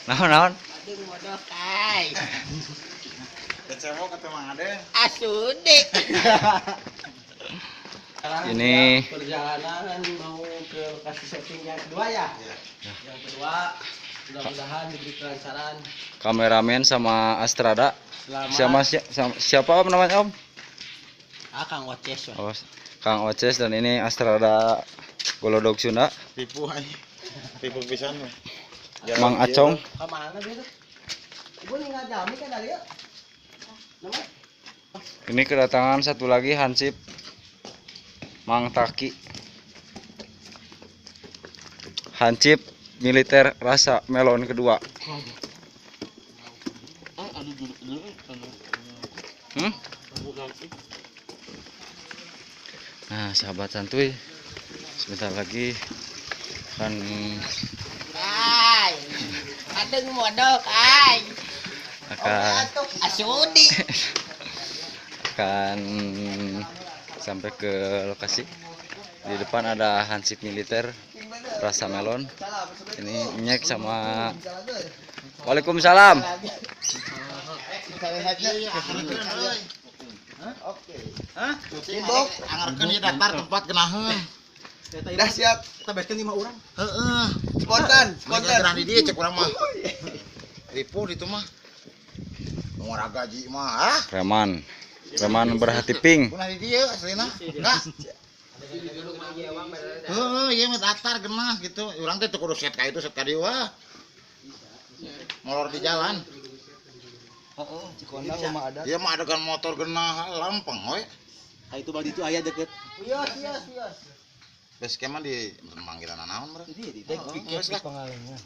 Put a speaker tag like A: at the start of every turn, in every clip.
A: Naon naon?
B: Aduh modal kai.
C: Kecewa kata Mang Ade.
B: Asudik.
A: Ini
D: perjalanan mau ke lokasi syuting yang kedua ya. Yang kedua mudah-mudahan diberi kelancaran.
A: Kameramen sama Astrada.
D: Selamat.
A: Siapa Om namanya Om?
D: Ah, Kang Oces.
A: Oh, Kang Oces dan ini Astrada Golodog Sunda.
C: Tipu aja. Tipu pisan.
A: Mang Acong.
D: Ke mana dia tuh? Ibu ninggal jami kan dari ya? Nama?
A: Ini kedatangan satu lagi hansip Mang Taki. Hansip militer rasa melon kedua. Hmm? Nah, sahabat santuy, sebentar lagi akan akan sampai ke lokasi. Di depan ada hansip militer rasa melon. Ini nyek sama Waalaikumsalam.
C: Oke. Angarkeun ieu daftar tempat genaheun.
E: Dah siap.
D: Kita bereskeun 5 orang.
C: Heeh.
E: Spontan, spontan.
C: Geunah di dieu cek urang mah. Ripuh ditu mah. Ngora gaji mah, ah.
A: Preman. Preman berhati pink.
C: Geunah di dieu aslina. Enggak. Heeh, ieu mah daftar geunah gitu. Urang teh teu kudu set ka itu, set ka dieu wah. Molor di jalan.
E: Heeh, Cikondang mah ada.
C: Ieu mah adegan motor geunah lempeng we.
D: Ah itu bang itu aya deket.
B: Wios, wios, wios.
C: Base camp mah di manggilan naon bro.
D: Di
C: piket di
E: Pangalengan.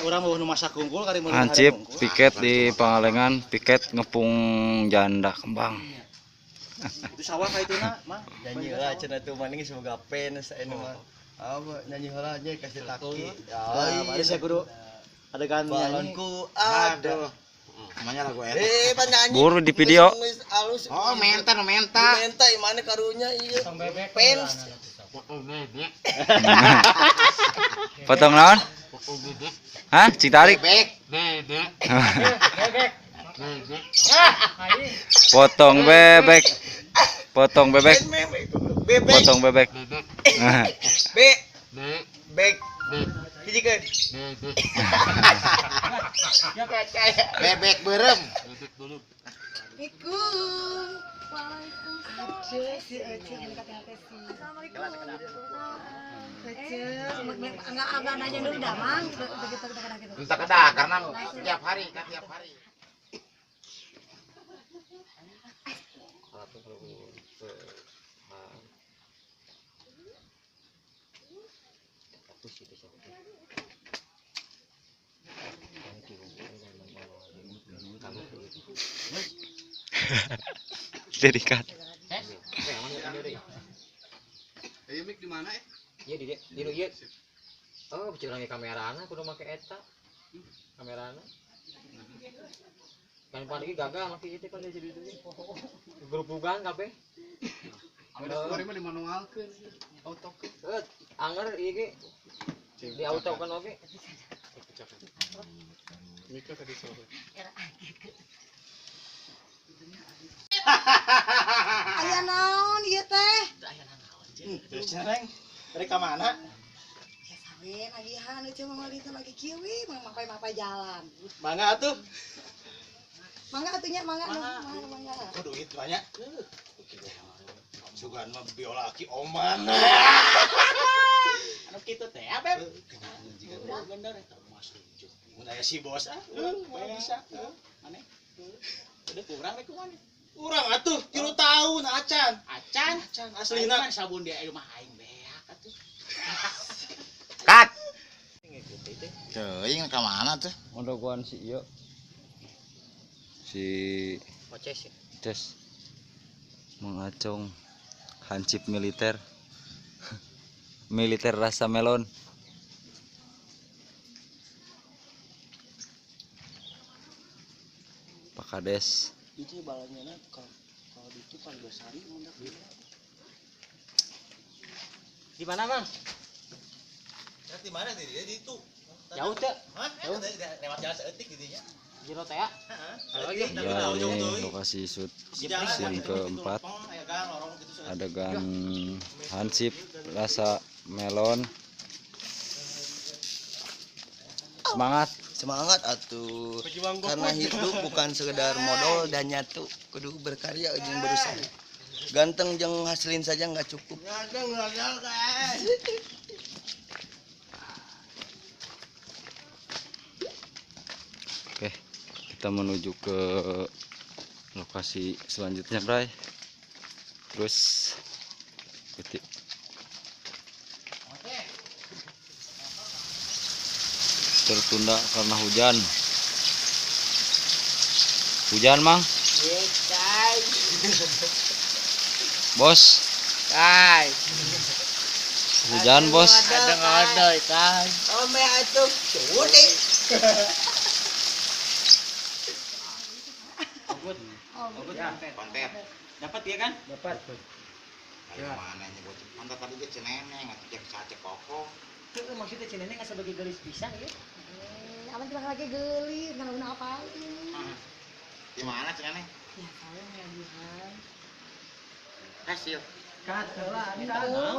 D: Orang mau nu masak kungkul kari mau
A: Hansip piket di Pangalengan, piket ngepung janda kembang.
D: Itu sawah ka itu na, mah.
E: Nyanyi heula cenah tuh maning semoga fans anu mah. Apa nyanyi heula nya kasih taki.
D: Ya, mari saya kudu adegan nyanyi.
E: Balonku ada.
C: Namanya lagu eta.
E: Eh, penyanyi.
A: Buru di video.
C: Oh, menta menta.
E: Menta mana karunya ieu. Fans.
A: Potong naon? Hah? Cik tarik.
C: Bebek.
A: Potong bebek. Potong bebek.
E: Bebek.
A: Potong bebek.
E: B. Bek. Hijikeun.
C: Bebek beureum.
F: Assalamualaikum. Enggak nanya dulu dah, Mang. Begitu gitu.
C: Entah kedah karena tiap hari kan tiap hari.
A: Dedikat.
C: Ayo mik di mana ya?
G: Iya di di ieu. Oh, curangnya kamerana kudu make eta. Kamerana. Kan paling gagal make ieu teh kan jadi itu. Gerupugan kabeh.
D: Kamera mah dimanualkeun, autokeun.
G: Heuh, anger ieu ge. Di auto kan oge.
F: Aya naon ieu teh?
D: Terus neng, dari ka mana?
F: Ya sawe nagihan euy mah itu lagi kieu we, mapai-mapai jalan.
D: Mangga atuh.
F: Mangga atuh nya, mangga mangga mangga.
D: Oh, duit banyak. Sugan mah biola aki oman. Anu kitu teh, Beb. Bener eta mas tunjuk. Mun aya si bos ah, moal bisa. Maneh. Udah kurang rek kumaha? Urang atuh 3 tahun acan. Acan, acan aslina sabun di rumah aing beak atuh.
C: Cut. Teuing ka mana tuh?
A: Ondogoan si ieu. Si
G: Oces.
A: Oces. Mang Acong hansip militer. Militer rasa melon. Pak Kades.
D: Itu balanya kalau itu kan Besari mundak.
G: Di mana, Mang?
D: Ya di mana tadi? Ya di itu.
G: Jauh teh.
D: Jauh lewat jalan seeutik gitu nya.
G: Jero teh ya.
A: Ya, ini lokasi shoot scene keempat. Adegan hansip rasa melon. Semangat.
E: Semangat atuh. Karena hidup bukan sekedar modal dan nyatu, kudu berkarya jeung berusaha. Ganteng jeung hasilin saja nggak cukup.
A: Oke, kita menuju ke lokasi selanjutnya, Bray. Terus ikuti. Tertunda karena hujan. Hujan, Mang? Bos.
B: Kai.
A: Hujan, Bos.
B: Ada kai.
E: Ome atuh cudik.
C: Konten.
G: Dapat ya kan?
C: Dapat. Ya. Mana nya bocah. Mantap tadi ge ceneneng atuh cek sace koko.
G: Heeh, maksudnya ceneneng asa bagi geulis pisan ya.
F: Aman cuma lagi geulis, nggak guna apa-apa.
C: Di mana ceneneng?
F: Ya, saya ngajihan.
C: Hasil.
G: Nah,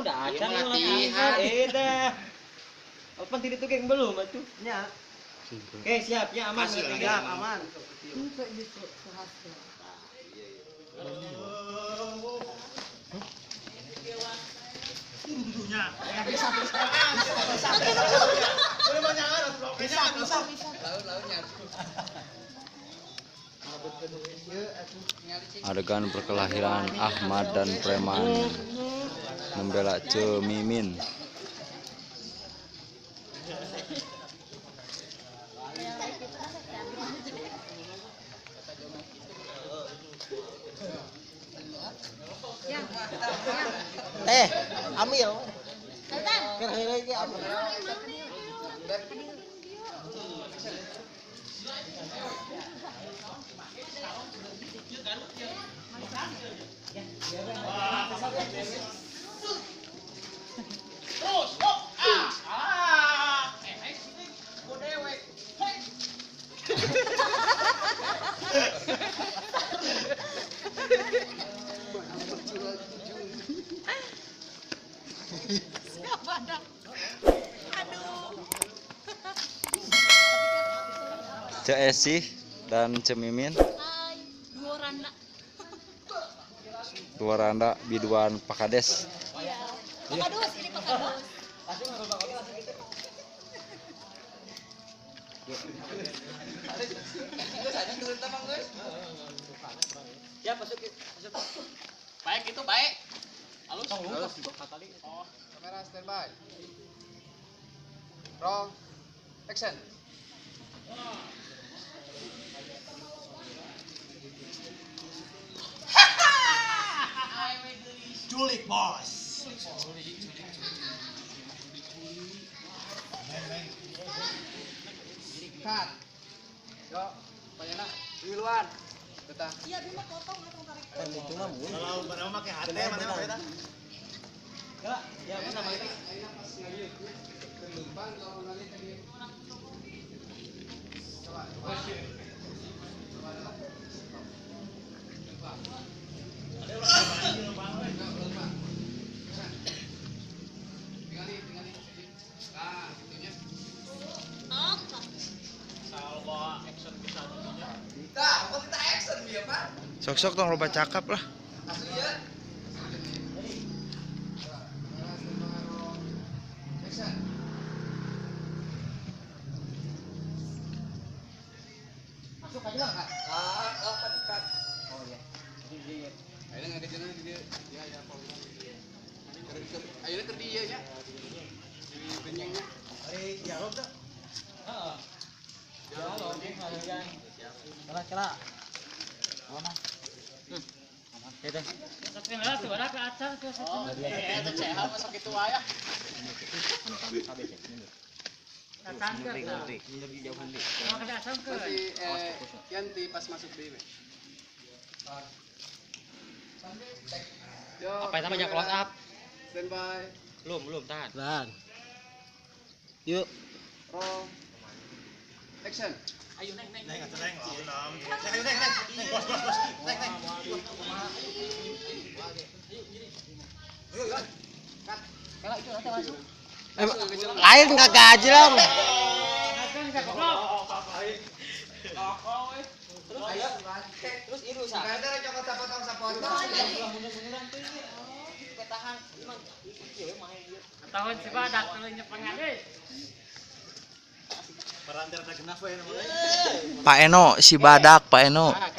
G: udah acan latihan. Eh dah. Open tidak tuh geng belum atuh.
E: Nya.
G: Oke, siap ya aman.
C: Siap,
E: aman.
F: Itu justru hasil.
A: Adegan perkelahian Ahmad dan preman membela Cemimin.
B: Teh, ambil. Ambil.
D: Terus, hop, ah, ah. Dewek.
F: Siapa ada? Aduh.
A: Cek Esi dan Cemimin.
F: Hai, dua randa.
A: Dua randa biduan Pak Kades.
F: Iya. Pak Kadus, ini Pak Kadus.
G: Ya, masuk, masuk.
D: Baik itu baik. Halus.
H: Oh, kamera standby. Roll. Action.
D: Culik, Bos.
H: Cut. Yo, Payana, duluan. Betah.
F: Iya, dia mah potong atau tarik.
D: Kalau mana mah pakai HT, mana mah beda.
G: Ya, ya, mana balik.
A: Sok-sok tong loba cakap lah.
G: Masuk aja lah, Kak.
H: Ah, oh, cut.
G: Oh iya. Iya.
H: Ayo ngadajeuna di dieu. Ya, ya, ayeuna keur di ieu nya. Di benyengnya.
D: Ari dialog teh.
G: Heeh. Dialog, kela kela. Mana? Aman. Ya teh.
D: Oh, eta CH masuk itu wae.
H: Masih Yanti pas masuk di we. Yo,
G: Apa itu namanya close up?
H: Standby.
G: Belum, belum, tahan.
B: Tahan. Yuk.
H: Roll. Action.
D: Ayo neng neng.
C: Neng atuh neng. Neng ayo neng neng. Neng bos bos bos. Neng neng.
G: Kalau itu nanti langsung.
B: Lain kagak aja lah.
G: Terus iru sa.
I: Tahun si badak kalau nyepengan deh.
A: Pak Eno si badak Pak Eno.
H: Pas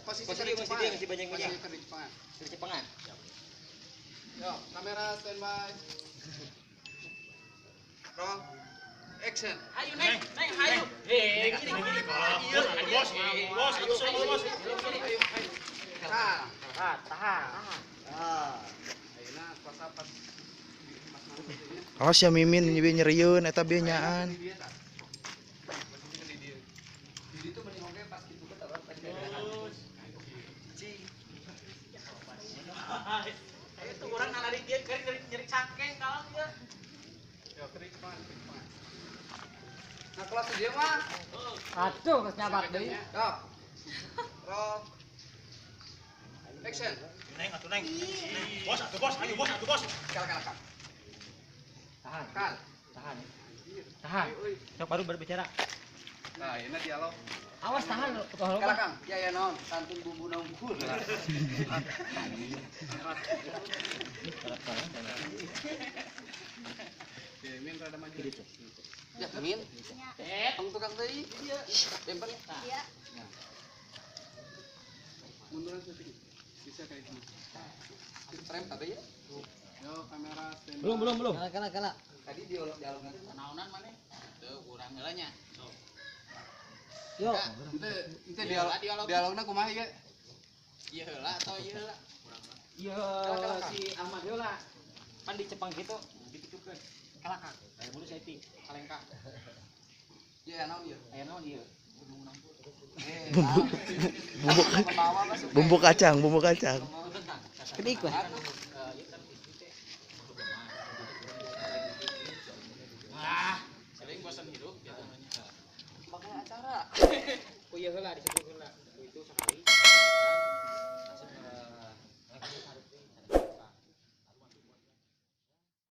H: posisi
G: Posisi banyak banyak.
H: Posisi
G: Cepengan.
H: Yo, kamera standby. Roll. Action.
I: Ayo neng, neng ayo. Eh, gini gini.
C: Bos bos bos bos.
H: Tahan.
I: Tahan, tahan.
H: Ayeuna kuasa pas
A: Awas ya Mimin bieu nyerieun eta bieu nyaan.
I: Itu orang nalari dia kering nyeri cangkeng kalau dia.
H: Yo, kering cepengan, kering cepengan. Nah, kelas dia mah.
I: Aduh, geus nyabat deui.
H: Yo. Roll. Action.
C: Neng atuh neng. Bos atuh bos, ayo bos atuh bos.
H: Kala kala kala.
G: Tahan.
H: Kal.
G: Tahan. Tahan. Sok baru berbicara.
H: Nah, ini dialog.
G: Awas tahan lo.
H: Kala Kang, ya ya naon, santun bumbu nongkul. Ya, min rada maju. Ya, min. Tong tukang deui. Lempar.
F: Iya.
H: Munduran sedikit. Bisa kayak gini. Frame tadi ya. Yo, kamera stand.
G: Belum belum belum. Kala kala kala.
H: Tadi dialog dialog.
D: Naonan maneh? Teu urang heula nya.
G: Yo.
H: Ente ente dialog dialogna kumaha ieu?
D: Ieu heula atau ieu heula?
G: Yo si Ahmad heula. Pan di Jepang gitu dikitukeun. Kala kang. Aya bulu saeutik.
H: Kalengka. Ya naon ieu?
G: Aya naon ieu?
A: Bumbu bumbu kacang, bumbu kacang.
G: Kedik lah.
D: Ah, sering bosan hidup gitu.
H: Makanya acara.
G: Oh iya heula disebut.